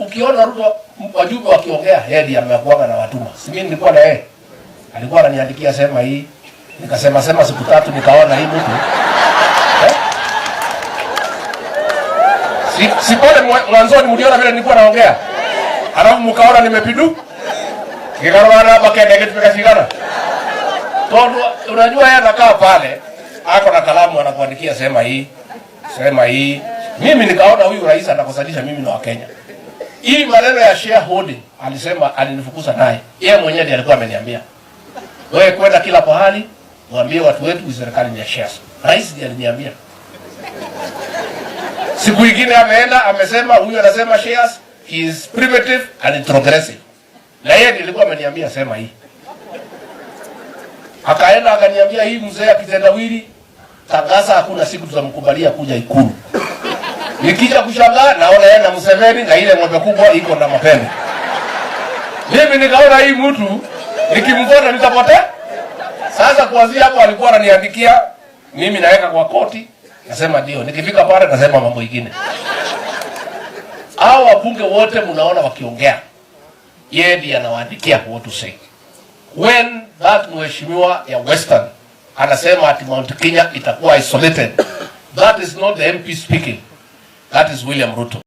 Ukiona Ruto wajumbe wakiongea, yeye ndiye amekuanga na watuma. Si mimi nilikuwa na yeye. Alikuwa ananiandikia, "Sema hii." Nikasema sema siku 3, nikaona hii mtu. Eh? Si pale mwanzoni mliona vile nilikuwa naongea? Alafu mkaona nimepidu? Kikarwana bakende kitu kashikana. Tondu unajua yeye anakaa pale, ako na kalamu, anakuandikia, "Sema hii, sema hii." Mimi nikaona huyu rais anakosanisha mimi na Wakenya. Hii maneno ya shareholding alisema alinifukuza naye. Yeye mwenyewe ndiye alikuwa ameniambia, "Wewe kwenda kila pahali mwambie watu wetu serikali ni ya shares." Rais ndiye aliniambia. Siku ingine ameenda amesema huyu anasema shares, he is primitive and introgressive. Na yeye ndiye alikuwa ameniambia, "Sema hii." Akaenda akaniambia, "Hii mzee akitendawili tangaza, hakuna siku tutamkubalia kuja Ikulu." Nikija kushangaa naona yeye na Museveni na ile ng'ombe kubwa iko na mapembe. Mimi nikaona hii mtu nikimfuata nitapotea. Sasa kuanzia hapo alikuwa ananiandikia, mimi naweka kwa koti, nasema ndio. Nikifika pale nasema mambo ingine. Hao wabunge wote mnaona wakiongea, yeye ndiye anawaandikia what to say. When that mheshimiwa ya Western anasema ati Mount Kenya itakuwa isolated, that is not the MP speaking. That is William Ruto.